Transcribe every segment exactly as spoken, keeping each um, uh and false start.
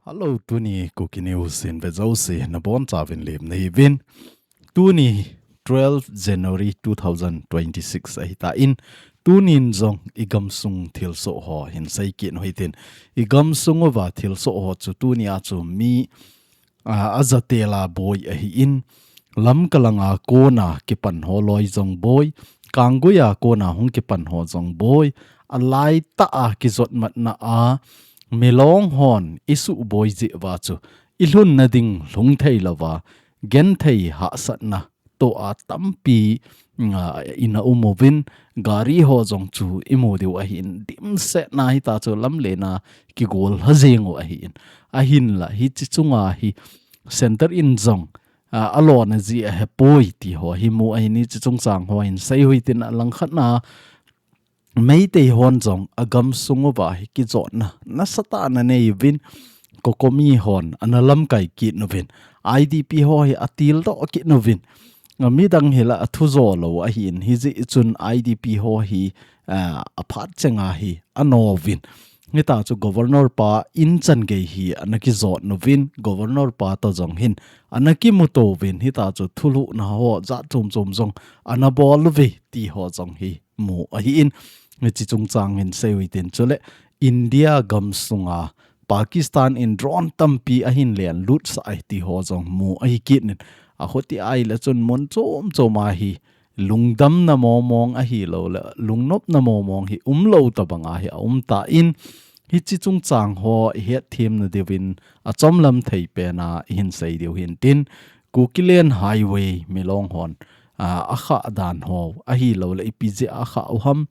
Hello, tuni Kuki News in ve jouse nabonchauvin lemna hiuvin. Tuni twelve January two thousand twenty-six ahitan, tunin jong igamsung thilsoh ho hinsei kit u hitin. Igamsung uva thilsoh ho chu tunia chu mi a, ajatela boi ahin, Lamka langa kona kipan ho loi jong boi, Kanggui a kona hung kipan ho jong boi, alaitah a kijotmatna a, Milong hon isuhboi jeh uva chu, ilhunna ding lhung theilouva, genthei hahsatna toh a tampi, a, ina um uvin, gari ho jong chu imu diu ahin, dimset na hita chu lamlen a kigol lha jeng u ahin. Ahinla, hiche chunga hi center in jong, a, alona ji ahepoi ti ho hi mu ahin, hiche chungchang ho hinsei u hitin, alangkhat na Meitei hon jong agamsung uva hi kijotna nasatah a ana nei uvin, COCOMI hon ana lamkai kit uvin, I D P ho hi atildoh kit uvin, a, midang hi la athu jo lou ahin, hijeh chun I D P ho hi, a, aphat chenga hi ano uvin. Hita chu Governor pa in changei hi ana kijot uvin, Governor pa toh jong hin ana kimuto uvin, hita chu thulhuhna ho jat chom chom jong ana bol uve ti ho jong hi mu ahin, hiche chungchang hinsei u hitin. Chule India gamsunga Pakistan in drone tampi ahin lenlut sah e ti ho jong mu ahi kit in, akhuti ahile chun mun chom chom a hi lungdamna mong mong ahilouleh lungnopna mong mong hi umlou tobang a hi aumtan, hiche chungchang ho ihetthemna diuvin achomlam thei pen a ihinsei diu hintin, Kukiland Highway Milong hon, a, akhah dan ho ahilouleh ipi jeh a akhah u ham,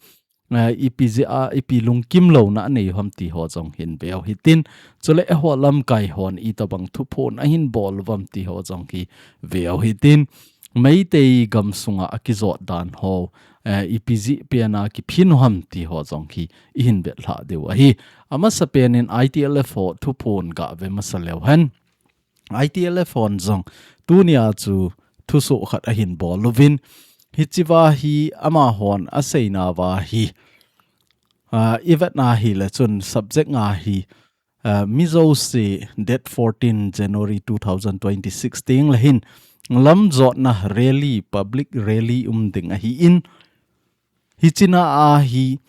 a, ipi jeh a, ipi lungkim louna anei u ham ti ho jong hin veu hitin, chule eiho lamkai hon itobang thuphon ahin bol uvem ti ho jong hi veu hitin, Meitei gamsunga akijot dan ho, eh, ipi jeh pen a kiphin u ham ti ho jong hi ihin vetlhah diu ahi. Amasapen in I T L F ho thuphon gave masa leu hen. I T L F hon jong tunia chu thusoh khat ahin bol uvin, hichea hi amahon aseinauva hi, a, ivet na hile chun subject nga hi, a, mi jouse date fourteen January two thousand twenty-six teng le hin lamjotna rally, public rally um ding ahin, hichea hi,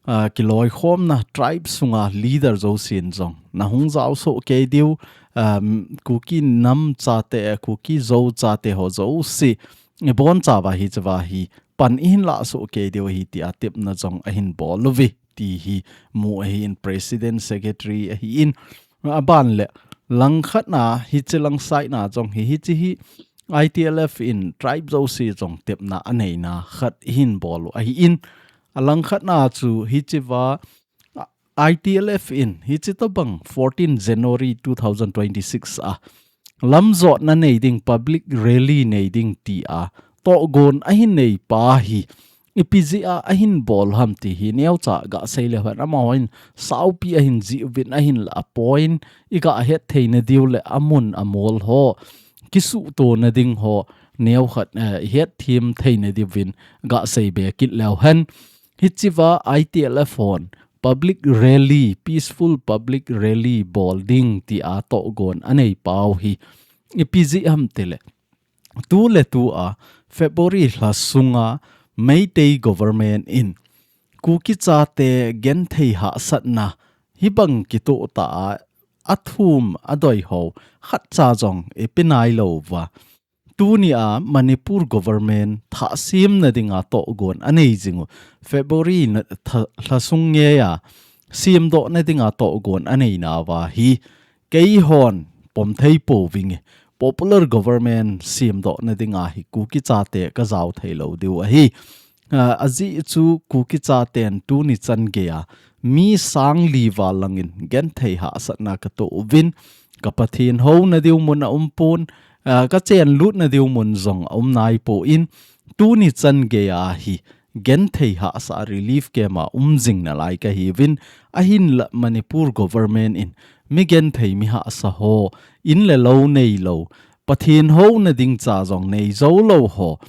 a, kiloikhomna tribe sunga leader jousen jong nahung jaosoh kei diu, um, Kuki nam chate, Kuki Zo chate ho jouse ibonchauva hichea hi pan ihin lahsoh kei diu ahi tia tepna jong ahin bol uve ti hi mu ahin, President Secretary ahin, aban le langkhat na hiche lang side na jong hi, hiche hi I T L F in tribe jouse jong tepna aneina khat ihin bol u ahin, alangkhat na chu hichea, a, I T L F in hiche tobang fourteen January two thousand twenty-six a lamjotna nei ding, public rally nei ding tia tohgon ahin nei pa hi ipi jeh a ahin bol u ham ti hi neocha gasei leu hen, amahon saopi ahin jih uvin ahinla apoint iga hetthei na diu le amun amol ho kisuhto na ding ho neokhat, eh, hetthem thei na diuvin gasei be kit leu hen. Hichea I T L F hon public rally, peaceful public rally bol ding tia tohgon anei pau hi ipi jeh ham tile, tuletua February lha sunga Meitei government in Kuki chate genthei hahsatna hibang kitoh tah a athum adoi ho khatcha jong ipi nailouva, tunia Manipur government thah semna dinga tohgon anei jing u, February na, tha, lha sung ngeia semdohna dinga tohgon aneinauva hi keihon pom thei pouvinge, popular government semdohna dinga hi Kuki chate kajao thei lou diu ahi. A, ajeh chu Kuki chaten tuni chan geia mi sang li val langin genthei hahsatna katoh uvin, ka Pathen houna diu mun aumpon, a, kachenlutna diu mun jong aum naipon, tuni chan geia hi genthei hahsa relief camp a um jing nalai kahiuvin, ahinla Manipur government in mi genthei mi hahsa ho, in le lou neilou, Pathen houna ding cha jong neijou lou ho,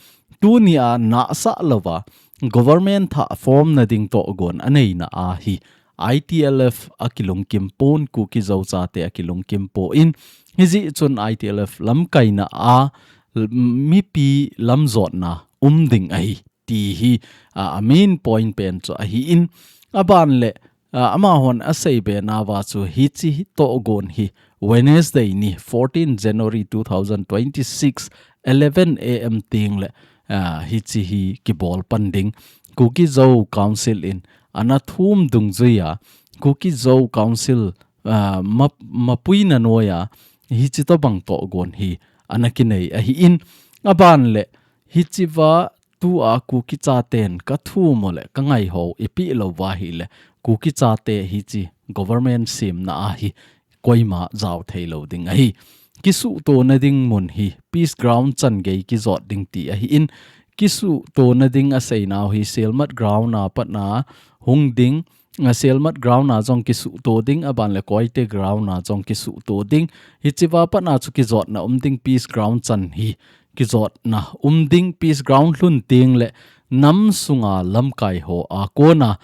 tunia nahsah louva government thah form na ding tohgon a neina a hi I T L F a kilungkim pon, Kuki Zo chate a kilungkim pon, hijeh chun I T L F lamkaina a mipi lamjotna um ding ahi ti hi a, a main point pen chu ahi in, a ban le a, amahon a seibe nauva chu hichi tohgon hi Wednesday ni fourteen January two thousand twenty-six eleven A M teng le a, hichi hi kibol pan ding Kuki Zo Council in ana thum dungjuia Kuki Zo Council a, ma, mapuina noia hichi tobang tohgon hi ana kinei ahi in, a ban le hichi va tua Kuki chaten ka thum u le ka ngaiho ipi louva hi le Kuki chate hichi government semna a hi koima jao thei lou ding ahi. Kisuhto na ding mun hi peace ground chan gei kijot ding ti ahi in, kisuhto na ding a seinau hi Sielmat ground a patna hung ding, a Sielmat ground a jong kisuhto ding, a ban le Koite ground a jong kisuhto ding. Hichi va patna chu kijotna um ding peace ground chan hi kijotna um ding peace ground lhun teng le nam sunga lamkai ho a kona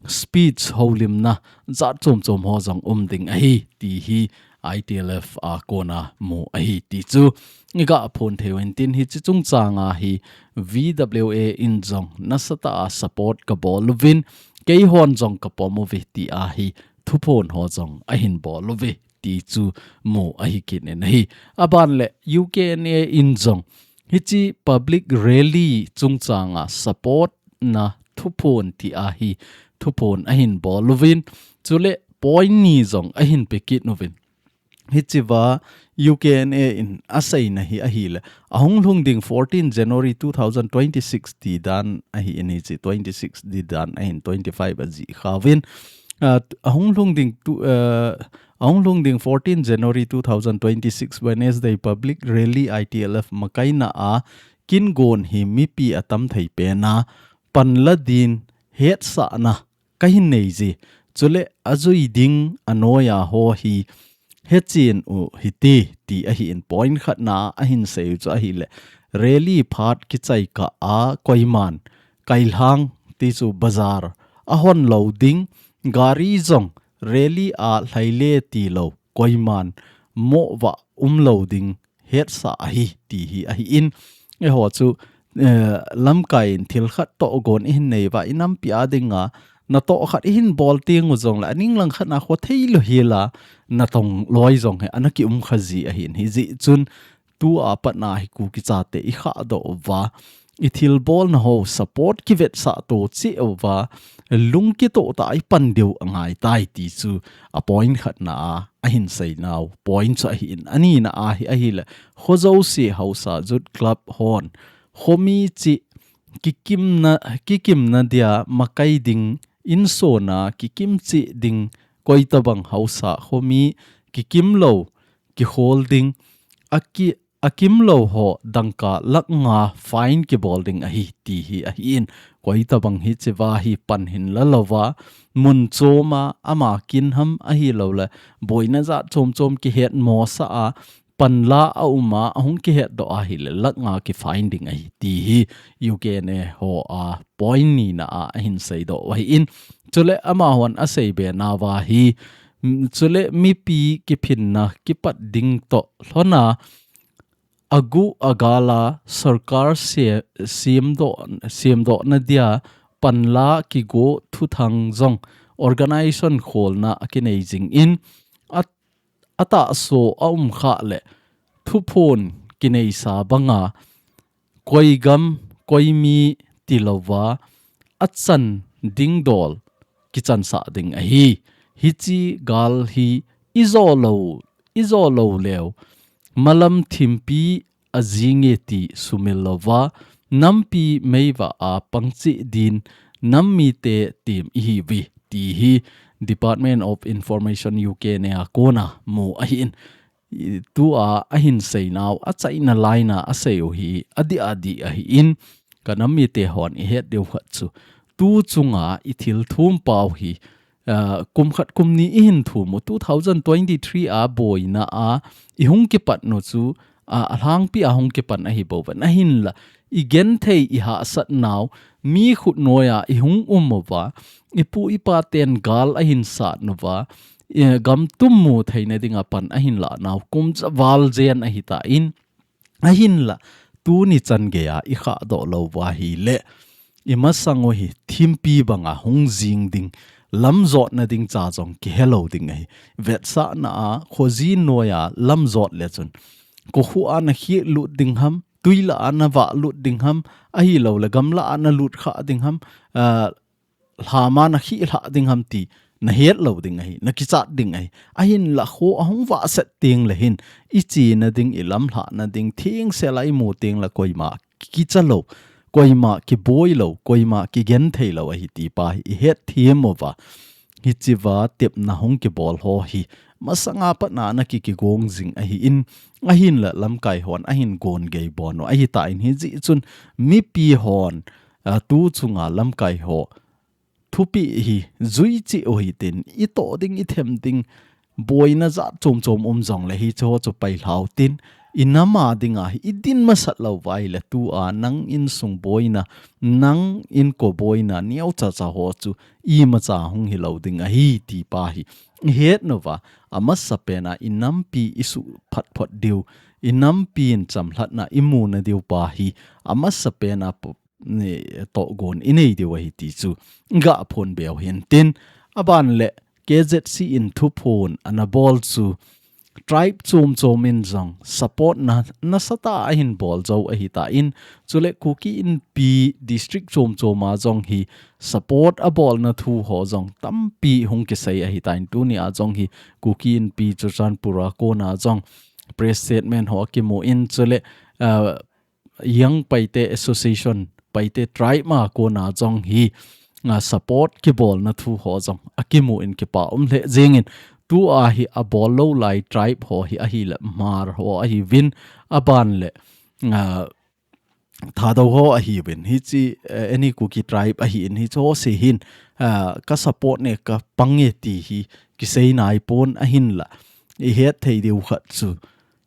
speech holimna jat chom chom ho jong um ding ahi ti hi I T L F a kona mu ahi ti chu iga phon thei u in tin hichi chungchang a hi V W A in jong nasatah a support ka bol uvin keihon jong ka pom uve ti a hi thuphon ho jong ahin bol uve ti chu mu ahi kit in ahi. A ban le U K N A in jong hichi public rally chungchang a support na thuphon ti a hi thuphon ahin bol uvin chule point ni jong ahin pe kit uvin. Hichi va U K N A in a seina hi ahi le a hung lhung ding fourteen January two thousand twenty-six ti dan ahi in hichi twenty-six ti dan ahin twenty-five a ji kha uvin. A, a hung lhung ding tu, a, a hung lhung ding fourteen January two thousand twenty-six Wednesday public rally I T L F makaina a kingon hi mipi a tam thei pen a pan la din hetsahna ka hin nei ji. Chule a jui ding a noia ho hi hechen u hite ti ahi in point khatna ahin sei u chu ahi le rally phat kichai kah a koiman kailhang ti chu bazar a hon lou ding gari jong rally a lhaile ti lou koiman mo va um lou ding hetsah ahi ti hi ahi in eiho chu eh, lamkai in thil khat tohgon ihin nei va i nampi a dinga na toh khat ihin bol teng u jong le aning lang khat na kho thei lou hi la na tong loi jong he ana ki um kha ji ahi in hijeh chun tu a patna hi Kuki chate i khah doh uva i thil bolna ho support kivetsah to cheh uva lung kitoh tah a i pan diu angai tai ti chu a point khatna a ahin seinau point chu ahi in anina a hi ahi le Khojouse Haosa Youth Club hon khomi chih kikimna, kikimna dia makai ding insona kikim chih ding koitabang haosa khomi kikim lou kikhol ding a ki a kim lou ho dangka lakh nga fine kibol ding ahi ti hi ahi in koitabang hichi va hi pan hin la louva mun chom a ama kin ham ahi lou le boina jat chom chom kihet mo sa a pan la a um a ahung kihet doh ahi le lakh nga ki fine ding ahi ti hi U K N A ho a point nina a ahin sei doh ahi in chule amahon a seibe nauva hi mm, chule mipi kiphinna kipat ding toh lhona agu agala sorkar se, semdoh, semdohna dia panla kigo thuthang jong organization kholna akinei jing in a, atahso a um khah le thuphon kineisa banga koigam koimi tilouva achan dingdol kichansah ding ahi. Hichi gal hi ijo lou, ijo lou leu malam thimpi ajinge ti sumil louva nampi meivah a pangcheh din nam mite tem ihiuve ti hi Department of Information U K N A a kona mu ahin. Tua ahin seinau achaina laina asei u hi adih adih ahin ka nam mite hon ihet diu khat chu tu chunga ithil thum pau hi ah, kum khat kum ni ihin thum u two thousand twenty-three a boina a ihung kipat nu chu a, alhangpi a hung kipan ahi bou ven. Ahinla, i genthei i hahsat nau, mi khut noiya i hung um uva, i pu i pa ten gal ahin sat nuva, i gam tum mu theina dinga pan ahin la nau, kum cha val jen ahi ta in, ahinla, tuni chan geiya i khah doh lou uva ahile, i masang u hi thimpi banga hung jing ding, lam jotna ding cha jong kihe lou ding ahi. Vetsahna a, khoji noiya lam jot le chun, kokhuh a na khih lut ding ham, tui lah a na vah lut ding ham, ahilouleh gamla a na lut khah ding ham, ah, lhama na khih lhah ding ham ti na het lou ding ahi, na kichat ding ahi. Ahinla kho ahung vahset teng le hin, i chena ding, i lamlhahna ding, thengsel a i mu teng le koima kicha lou, koima kiboi lou, koima kigenthei lou ahi ti pa hi i het them uva. Hichea tepna hung kibol ho hi, masanga pat na na ki kigong jing ahi in, ahinla lamkai hon ahin gon gei bon u ahi ta in, hijeh chun mipi hon, a, tu chunga lamkai ho thupi hi jui cheh u hitin, i toh ding, i them ding, boina jat chom chom um jong le hiche ho chu pai lhau tin, i nam a dinga hi i din masat lou uva ahile tua nang insung boina, nang inko boina neocha cha ho chu imacha hung hi lou ding ahi ti pa hi i het uva, a masapen a i nampi i suh phat phot diu, i nampi in chamlhatna i muna diu pa hi a masapen a pu-, ni, tohgon i nei diu ahi ti chu ga phonbe u hintin, aban le K Z C in thuphon ana bol chu tribe chom chom in jong support na, nasatah a ahin bol jou ahi ta in, chule Kuki Inpi district chom chom a jong hi support a bolna thu ho jong tampi hung kisei ahi ta in, tuni a jong hi Kuki Inpi Churachandpur a kona jong press statement ho akimu in, chule, ah, Young Paite Association, Paite Tribe ma kona jong hi, ah, support kibolna thu ho jong akimu in, kipa um lheh jeng in, tua hi a bol lou lai tribe ho hi ahile Hmar ho ahiuvin, aban le, ah, Thadou ho ahiuvin. Hiche, eh, any Kuki tribe ahi in, hiche ho se hin, ah, ka support ne, ka pang e ti hi kisei nai pon, ahinla i het thei diu khat chu,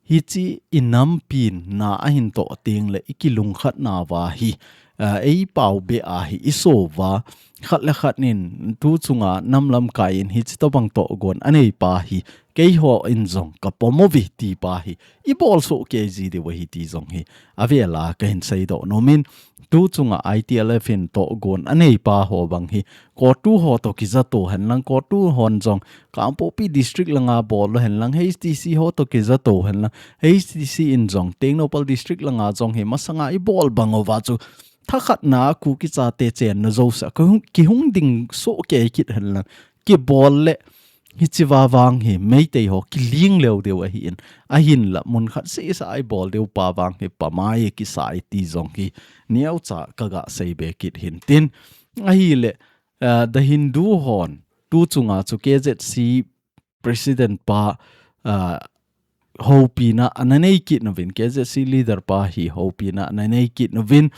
hiche i nampin na ahin toh teng le i kilungkhat nauva hi, ah, ei pau be a hi i so uva, khat le khat nin tu chunga nam lamkai in hiche tobang tohgon anei pa hi, keiho in jong ka pom uve ti pa hi i bol soh kei ji diu ahi ti jong hi avel a kahin seidoh nom in, tu chunga I T L F in tohgon anei pa ho bang hi, COTU ho toh kija to hen lang, COTU hon jong Kangpokpi district langa bol lou hen lang, H T C ho toh kija to hen lang, H T C in jong Tengnoupal district langa jong hi masanga i bol bang uva chu, thakhat na Kuki chate chenna jouse a kihung, kihung ding soh kei kit hen lang, kibol le hichea vang hi Meitei ho kiling leu diu ahi in, ahinla mun khat seh seh a i bol diu pa vang hi pamai kisa e ti jong hi neocha ka ga seibe kit hintin, ahile, ah, The Hindu hon tu chunga chu K Z C president pa, ah, hopina ana nei kit nauvin, K Z C leader pa hi hopina ana nei kit nauvin,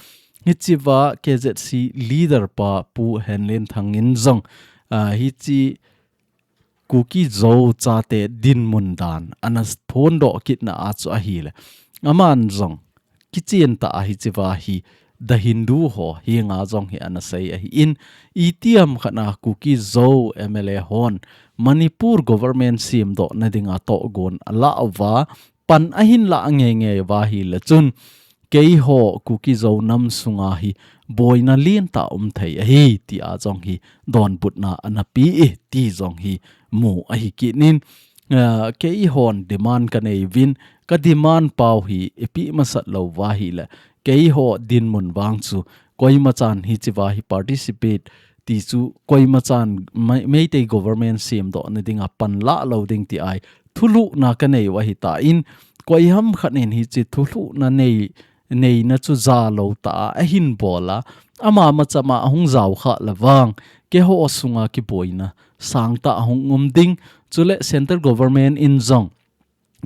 hichea K Z C leader pa Pu Henlenthang in jong, ah, hiche Kuki Zo chate dinmun dan ana phondoh kitna a chu ahile, aman jong kichen tah a hichea hi The Hindu ho henga jong hi ana sei ahi in, itiham khat na Kuki Zo M L A hon Manipur government semdohna dinga tohgon ala uva, pan ahin lah ngei ngei uva ahile chun, keiho Kuki Zo nam sunga hi boina lentah um thei ahi, tia jong hi donbutna ana pe e, ti jong hi mu ahi kit in, ah, keihon demand ka nei uvin, ka demand pau hi i pe masat lou uva ahile, keiho dinmun vang chu, koima chan hichea hi participate ti chu, koima chan Mei-, Meitei government semdohna dinga pan lah lou ding ti a hi thulhuhna ka nei u ahi ta in, koiham khat in hiche thulhuhna nei, neina chu ja lou tah a ahin bol a, ama machama ahung jao khah le vang, keiho sunga kiboina sangtah ahung um ding, chule central government in jong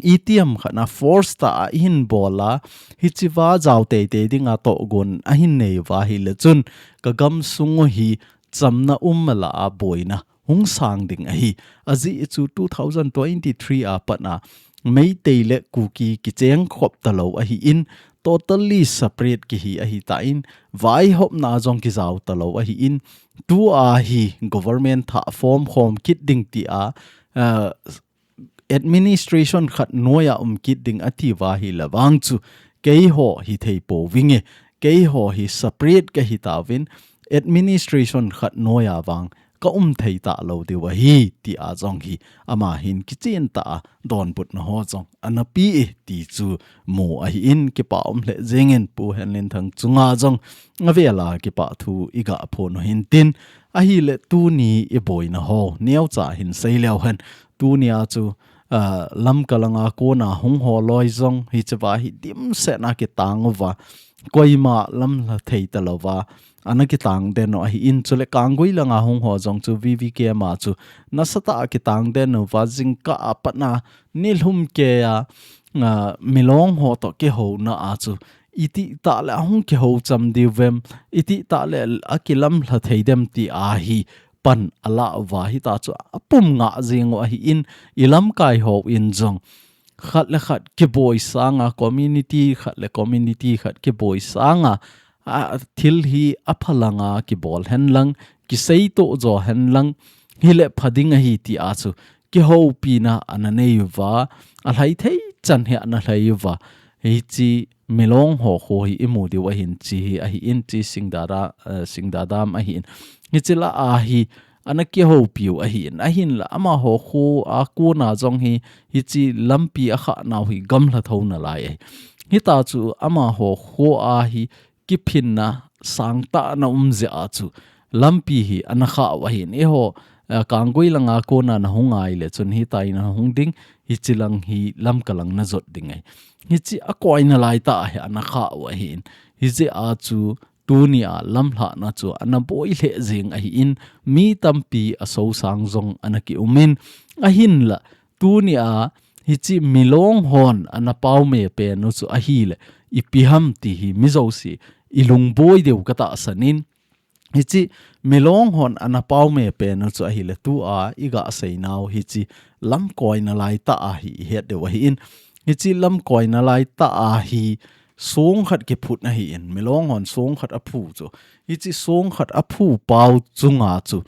itiham khat na force tah a ahin bol a, hichea jao teitei dinga tohgon ahin nei uva ahile chun, ka gamsung u hi chamna um mala a boina hung sang ding ahi. Ajeh chu two thousand twenty-three a pat a Meitei le Kuki kicheng khop talou ahi in, totally separate kihi ahi ta in, vaihopna jong kijao talou ahi in, tua hi government thah form khom kit ding tia, uh, administration khat noiya um kit ding ati uva hi le vang chu keiho hi thei pouvinge, keiho hi separate kahi tauvin administration khat noiya vang ka um thei talou diu ahi tia jong hi ama hin kichen tah a donbutna ho jong ana pe e ti chu mu ahi in kipa um lheh jengin Pu Henlenthang chunga jong avela kipa thu iga phong u hintin ahile tuni iboina ho neocha hin sei leu hen tunia chu, ah, Lamka langa kona hung ho loi jong hichea hi dimset a kitang uva, koima lamlha thei talouva, ana kitang den u ahi in chule Kanggui langa hung ho jong chu V V K M a chu nasatah a kitang den uva jingkah a pat a nilhum kei a, ah, Milong ho toh kihouna a chu itih tah le ahung kiho cham diu vem, itih tah le akilamlha thei dem tia hi pan ala uva hita chu apum ngah jeng u ahi in ilamkai hon jong khat le khat kiboi sanga community khat le community khat kiboi sanga a thil hi apha langa kibol hen lang, kiseito jo hen lang, hile pha ding ahi tia chu kihopina ana nei uva, alhai thei chan hi ana lhai uva. Hichi Milong ho kho hi imu diu ahin chi hi ahi in chi Singdada, eh, Singdadam ahi in. Hichi lah a hi ana kihopiu ahi in. Ahinla amaho kho a kona jong hi hichi lampi akhah nau hi gamlha thou nalai ahi. Hita chu amaho kho a hi kiphinna sangtah na um jeh a chu lampi hi ana khah u ahin. Eiho, eh, Kanggui langa kona nahung ngai le chun hitia nahung ding, hichi lang hi Lamka lang najot ding ahi. Hichi akoi nalai tah hi ana khah u ahin. Hijeh a chu tunia lamlhahna chu ana boi lheh jeng ahi in mi tampi asosang jong ana kium in ahinla tunia hichi Milong hon ana paome pen u chu ahile ipi ham ti hi mi jouse ilungboi diu katahsan in hichi Milong hon ana paome pen u chu ahile tua iga seinau hichi lamkoi nalai tah a hi ihet diu ahi in hichi lamkoi nalai tah a hi song khat kiphut ahi in Milong hon song khat aphu chu hichi song khat aphu pau chunga chu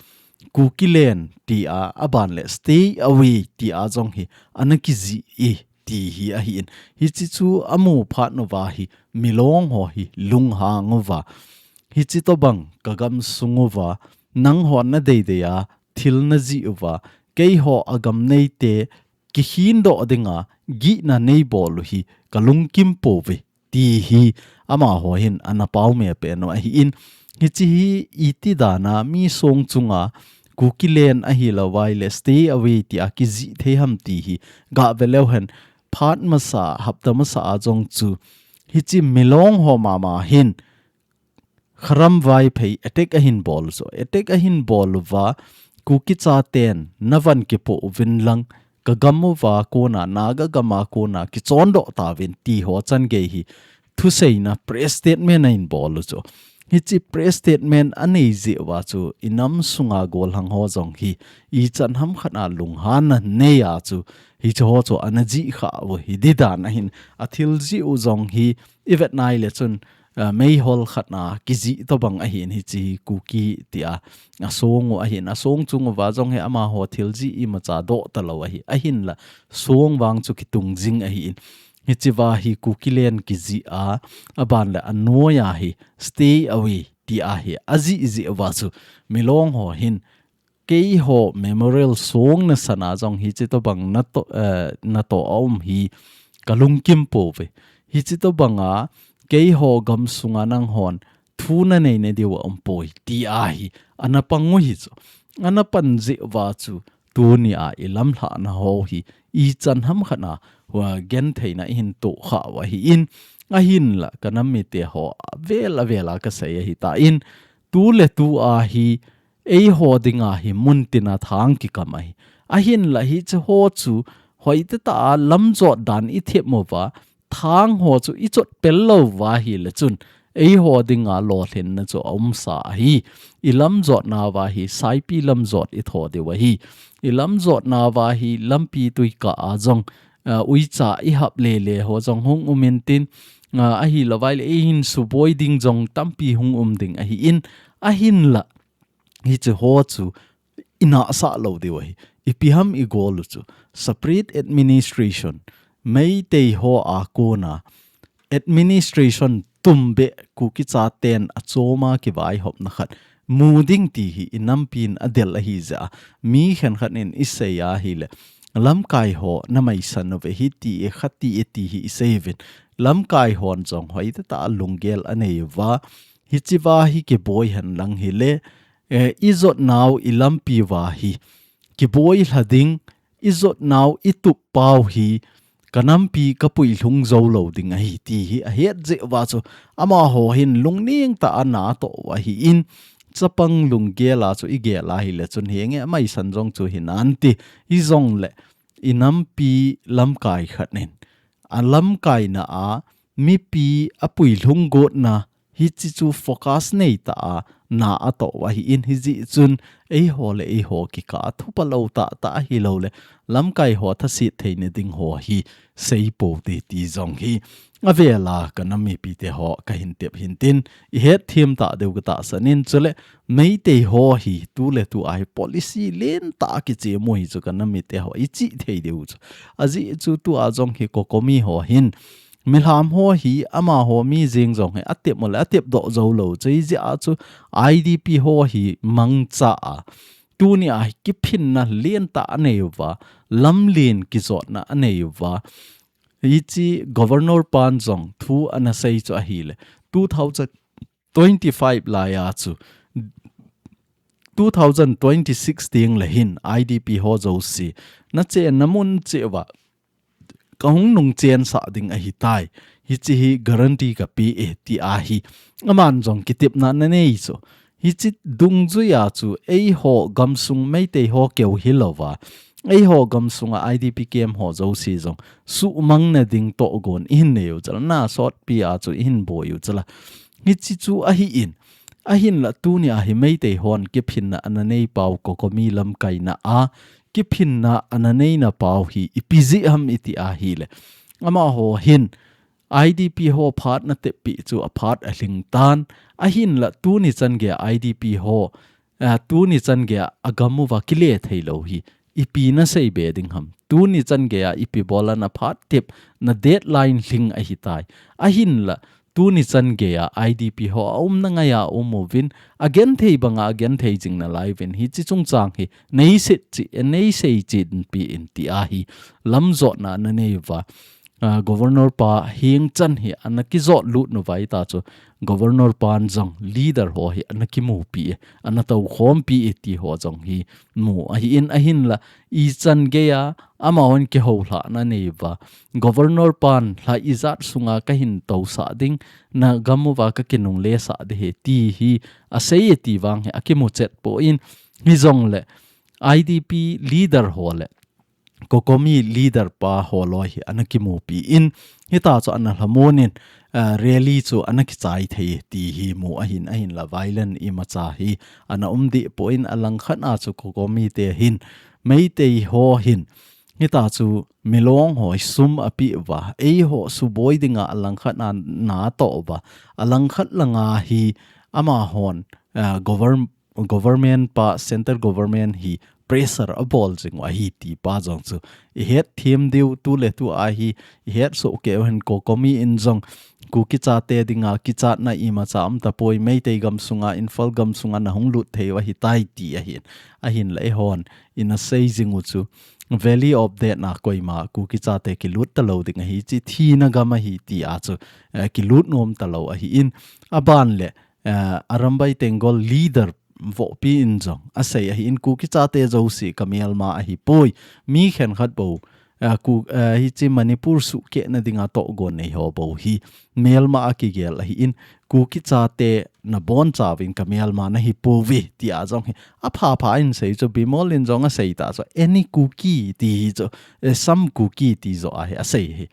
Kukiland tia aban le stay away tia jong hi ana kijih e ti hi ahi in. Hichi chu amu phat uva hi Milong ho hi lunghang uva. Hichi tobang kagam sung uva nanghon nadeidei a thil najih uva keiho agam neite kikhin doh dinga gihna neibol u hi kalungkim pouve ti hi amaho hin ana paome pen u ahi in. Hichi hi iti dana mi song chunga Kukiland ahilou vai le stay away tia kijih thei ham ti hi gave leu hen phat masa, hapta masa a jong chu hichi Milong ho mama hin Kharam Vaiphei attack ahin bol u chu. Attack ahin bol uva Kuki chaten navan kipoh uvin lang kagam uva kona Naga gam a kona kichon doh tauvin ti ho chan gei hi thuseina press statement ahin bol u chu. Hichi press statement anei jeh uva chu inam sunga gollhang ho jong hi ichan ham khat a lunghanna nei a chu hichi ho chu ana jih khah u hi di dan ahin athil jih u jong hi ivet nai le chun ah, meihol khat na kijih tobang ahin hichi Kuki tia asong u ahin asong chung uva jong hi amaho thil jih imacha doh talou ahi ahinla song vang chu kitung jing ahi in hichi va hi Kukiland kijih a aban le anoiya hi stay away tia hi ajih jeh uva chu Milong ho hin keiho memorial song nasana jong hichi tobang nato, eh, nato aum hi kalungkim pouve. Hichi tobanga keiho gam sunga nanghon thu nanei nadiu aumpoi tia hi ana pang u hi chu. Ana pan jeh uva chu tunia ilamlhahna ho hi ichan ham khat na hua gentheina ihin toh khah u ahi in ahinla kanam mite ho avel avel a kasei ahi ta in tu le tu a hi eiho dinga hi muntina thang kikam ahi. Ahinla hichi ho chu hoitah a lamjot dan ithem uva, thang ho chu ichot pel lou uva ahile chun, eiho dinga lolhinna chu aumsa ahi. Ilamjot nauva hi, saipi lamjot itho diu ahi. Ilamjot nauva hi, lampi tuikah a jong, uh, uicha i hap lele ho jong hung um intin, uh, ahi louva ahile, eihin suboi ding jong tampi hung um ding ahi in, ahinla, hiche ho chu i nahsah lou diu ahi. Ipi ham i gol u chu. Separate administration. Meitei ho a kona administration tum beh Kuki chaten a chom a kivaihopna khat mu ding ti hi i nampin a del ahi jeh a. Mi khenkhat in i sei ahile, lamkai ho na maisan uve hiti e, khati e ti hi i sei uvin. Lamkai hon jong hoitah tah a lunggel a nei uva. Hiche va hi kiboi hen lang hile, eh, i jot nau i lampi va hi kiboi lha ding, i jot nau i tup pau hi ka nampi ka puilhung jou lou ding ahi ti hi a het jeh uva chu amaho hin lungning tah a na atoh u ahi in, chapang lunggel a chu i gel ahile chun henge a maisan jong chu hi nan ti, hijongle i nampi lamkai khat in a lamkaina a mipi a puilhung gotna hiche chu focus nei tah a na atoh u ahi in, hijeh chun eiho le eiho kikah a thupa lou tah tah ahi lou le lamkai ho thaset theina ding ho hi sei pou te ti jong hi a vel a ka nam mipi te ho ka hin tep hin tin i het them tah diu ka tahsan in, chule Meitei ho hi tu le tu a hi policy len tah a kichemu hi chu ka nam mite ho i chih thei diu chu. Ajeh chu tu a jong hi COCOMI ho hin Milham ho hi amaho mi jeng jong hi a tep mo le a tep doh jou lou chu, hijeh a chu I D P ho hi mangcha a tuni a hi kiphinna len tah a nei uva, lamlen kijotna a nei uva. Hiche Governor pan jong thu ana sei chu ahile, two thousand twenty-five lai a chu two thousand twenty-six teng le hin I D P ho jouse na chenna mun cheh uva ka hung nung chensah ding ahi tai. Hiche hi guarantee ka pe e, ti ahi. Aman jong kitepna ana nei chu. Hiche dungjui a chu eiho gamsung Meitei ho keu hi louva, eiho gamsung a I D P camp ho jouse jong suhmang na ding tohgon i hin nei u chu la, na sotpi a chu i hin boi u chu la. Hiche chu ahi in, ahinla tuni a hi Meitei hon kiphinna ana nei pau COCOMI lamkaina a, kiphinna ana neina pau hi ipi jeh ham i ti ahile, amaho hin I D P ho phat na teppi chu a phat a lhing tan, ahinla tuni chan gei a I D P ho, a, tuni chan gei a a gam uva kile thei lou hi ipi na sei be ding ham. Tuni chan gei a ipi bol a na phat tep na deadline lhing ahi tai. Ahinla tuni chan gei a I D P ho a umna ngai a um uvin, a genthei banga a genthei jing nalai uvin, hiche chungchang hi nei sei cheh, nei sei cheh pi in ti ahi. Lam jotna ana nei uva, a, Governor pa heng chan hi ana kijot lut nu vai ta chu Governor pan jong leader ho hi ana kimupi e, ana toukhompi e ti ho jong hi mu ahi in, ahinla ichan gei a amahon kihoulhahna nei uva, Governor pan lha ijat sunga ka hin tousah ding, na gam uva ka kinungle sah ding ahi ti hi a sei e ti vang hi a kimu chet poi in, hijongle I D P leader ho le COCOMI leader pa ho loi hi ana kimupi in, hita chu ana lhamon in, ah, rally chu ana kichai thei ti hi mu ahin, ahinla violent imacha hi ana um deh poi in, alangkhat a chu COCOMI te hin Meitei ho hin hita chu Milong ho hi sum a pe uva, eiho suboi dinga alangkhat a na atoh uva, alangkhat langa hi amahon, ah, govern-, government pa, central government hi pressure a bol jing u ahi ti pa jong chu i het them diu, tu le tu a hi i het soh kei u hen. COCOMI in jong Kuki chate dinga kichatna imacha um tapoi, Meitei gamsunga, Imphal gamsunga na hung lut thei u ahi tai ti ahin, ahinla eihon ina sei jing u chu Valley of Death na koima Kuki chate kilut talou ding ahi, hiche thina gam ahi ti a chu, eh, kilut nom talou ahi in, aban le, eh, Arambai Tenggol leader vohpi in jong a sei ahi in, Kuki chate jouse ka melma ahi poi, mi khenkhat bou, eh, Ku-, eh, hiche Manipur suhkehna dinga tohgon nei ho bou hi melma a kigel ahi in, Kuki chate na boncha uvin ka melma na hi pouve ti a jong hi a phapha in sei chu, Bimol in jong a sei ta chu, any Kuki ti hi chu, eh, some Kuki ti jo ahi a sei hi.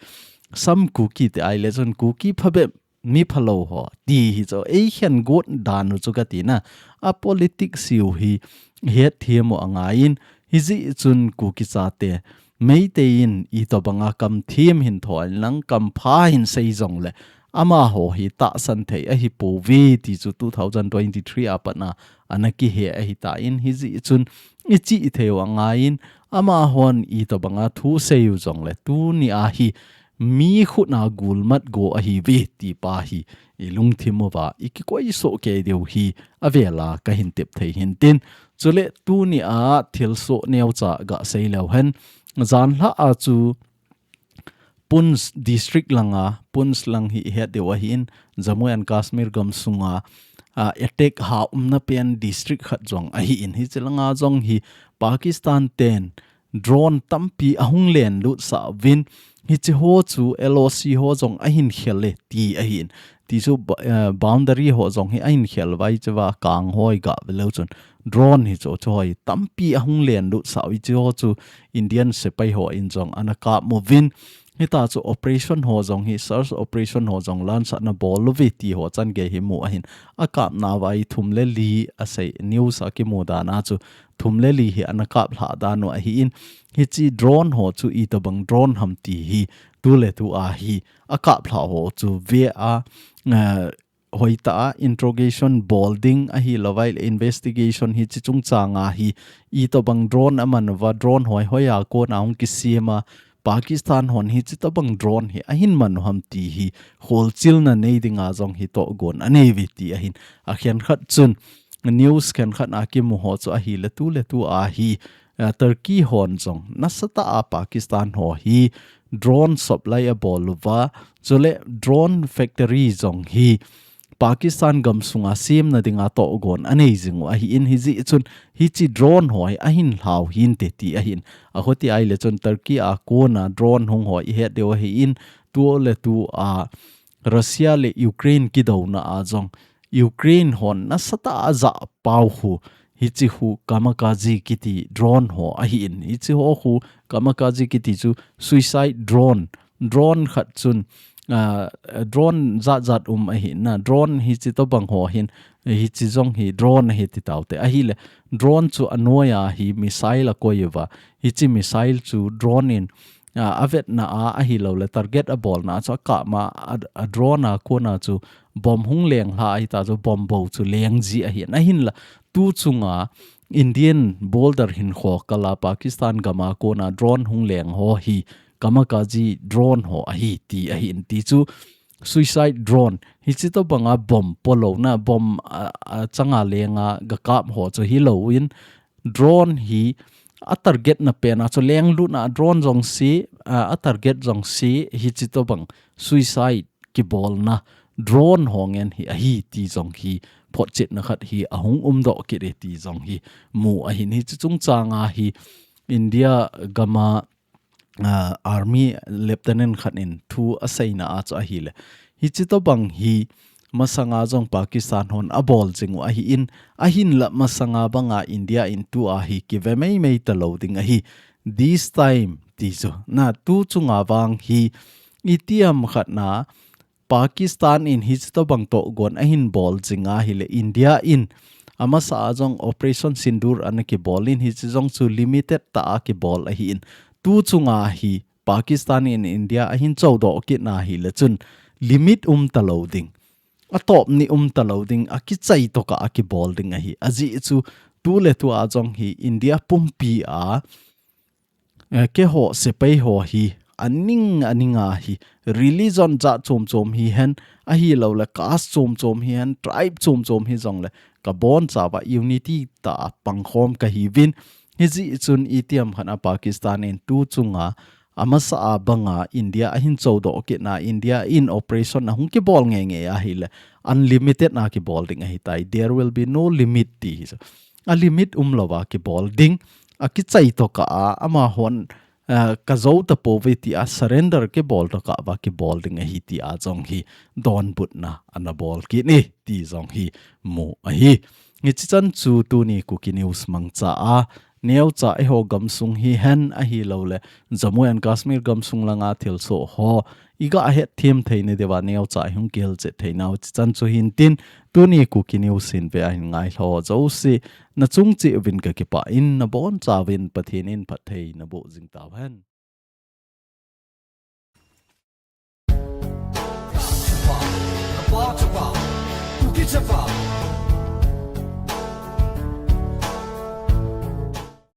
Some Kuki ti ahile chun Kuki phabep mi phalou ho ti hi chu, ei khen got dan u chu ka tina. A politics u hi het them u angai in, hijeh chun Kuki chate Meitei in itobanga kamthim hin thon lang kampha hin sei jongle amaho hi tahsan thei ahipouve ti chu two thousand twenty-three a patna ana kihe ahitan, hijeh chun ichihthei u angaiyin amahon itobanga thu sei u jongle tuni a hi mi khutna gulmat go ahiuve ti pa hi ilungthim uva ikikoisoh kei diu hi avela kahin tepthei hintin. Chule tuni a thilsoh neocha gasei leu hen, janhi a chu Poonch district langa, Poonch lang hi ihet diu ahin, Jammu and Kashmir gamsunga, a, attack ha umna pen district khat jong ahin, hiche langa jong hi Pakistan ten drone tampi ahung lenlut sah uvin, hiche ho chu L O C ho jong ahin khel e ti ahin. Ti chu ba-, eh, boundary ho jong hi ahin khel uva, hiche va kang hoi gave leu chun drone hi chu, chu hoi tampi ahung lenlut sah u, hiche ho chu Indian sepai hon jong ana kap uvin, hita chu operation ho jong hi, search operation ho jong lansahna bol uve ti ho chan gei hi mu ahin. Akapna uva hi thum le li asei, news a kimu dan a chu thum le li hi ana kaplha dan u ahin, hiche drone ho chu itobang drone ham ti hi tuletu a hi akaplha ho chu ve a, eh, hoitah a interrogation bol ding ahilouleh investigation hiche chungchang a hi itobang drone aman uva, drone hoihoi a kona hung kisem a, Pakistan hon hiche tobang drone hi ahin man u ham ti hi kholchilna nei dinga jong hi tohgon anei uve ti ahin. Akhenkhat chun, news khenkhat a kimu ho chu ahile tuletu a hi, eh, Turkey hon jong nasatah a Pakistan ho hi drone supply abol uva, chule drone factory jong hi Pakistan gamsunga semna dinga tohgon anei jing u ahin, hijeh chun hiche drone ho hi ahin lhau hinte ti ahin. Akhuti ahile chun Turkey a kona drone hung ho ihet diu ahin, tuletu a Russia le Ukraine kidouna a jong Ukraine hon nasatah a ajahpau khu, hiche khu kamikaze kiti drone ho ahin. Hiche ho khu kamikaze kiti chu suicide drone. Drone khat chun, ah, drone jat jat um ahin, drone hiche tobang ho hin, hiche jong hi drone ahi ti taute. Ahile, drone chu anoiya hi missile akoi uva. Hiche missile chu drone in, ah, avetna a ahilouleh target abolna a chu akap ma a, a drone a kona chu bomb hung lenglha ahita chu bomb bou chu leng ji ahin. Ahinla, tu chunga Indian border hinkho kala Pakistan gam a kona drone hung leng ho hi kamikaze drone ho ahi ti ahin, ti chu suicide drone. Hiche tobanga bomb polouna, bomb a, achanga lenga gakap ho chu hilouvin, drone hi atarget na pen a chu lenglutna drone jong si, a, atarget jong si, hiche tobang suicide kibolna drone ho ngen hi ahi ti jong hi photchetna khat hi ahung umdoh kit e ti jong hi mu ahin. Hiche chungchang a hi India gam a, ah, Army Lieutenant khat in thu aseina a chu ahile, hiche tobang hi masanga jong Pakistan hon abol jing u ahin, ahinla masanga banga India in tua hi kive meimei talou ding ahi. This time ti chu, na tu chunga vang hi itiham khat na Pakistan in hiche tobang tohgon ahin bol jing ahile, India in amasa a jong Operation Sindoor ana kibol in, hiche jong chu limited tah a kibol ahin, tu chunga hi Pakistan in India ahin chodoh kit na ahile chun limit um talou ding, atop ni um talou ding, akichai tokah a kibol ding ahi. Ajeh chu tuletu a jong hi India pumpi a, eh, keiho sepai ho hi aning aning a hi religion jat chom chom hihen, ahilouleh caste chom chom hihen, tribe chom chom hijongle kabonchauva unity tah a pangkhom kahiuvin. Hijeh chun itiham khat na Pakistan in tu chunga amasa a banga India ahin chodoh kit na, India in operation ahung kibol ngei ngei ahile unlimited na kibol ding ahitai. There will be no limit ti hi chu. A limit umlouva kibol ding, akichai tokah a, amahon, ah, kajou tapouve ti a surrender kibol tokah uva kibol ding ahi ti a jong hi donbutna ana bol kit e ti jong hi mu ahi. Hiche chan chu tuni Kuki News mangcha a, neocha eiho gamsung hihen ahilouleh Jammu and Kashmir gamsung langa thilsoh ho iga hetthem theina diuva neocha ihung kihilchet theinau hiche chan chu hintin, tuni Kuki News hin ve ahin ngailhah jouse nachung cheh uvin kakipah in, nabonchauvin Pathen in phatthei naboh jing tauhen. Chapa, Kuki chapa,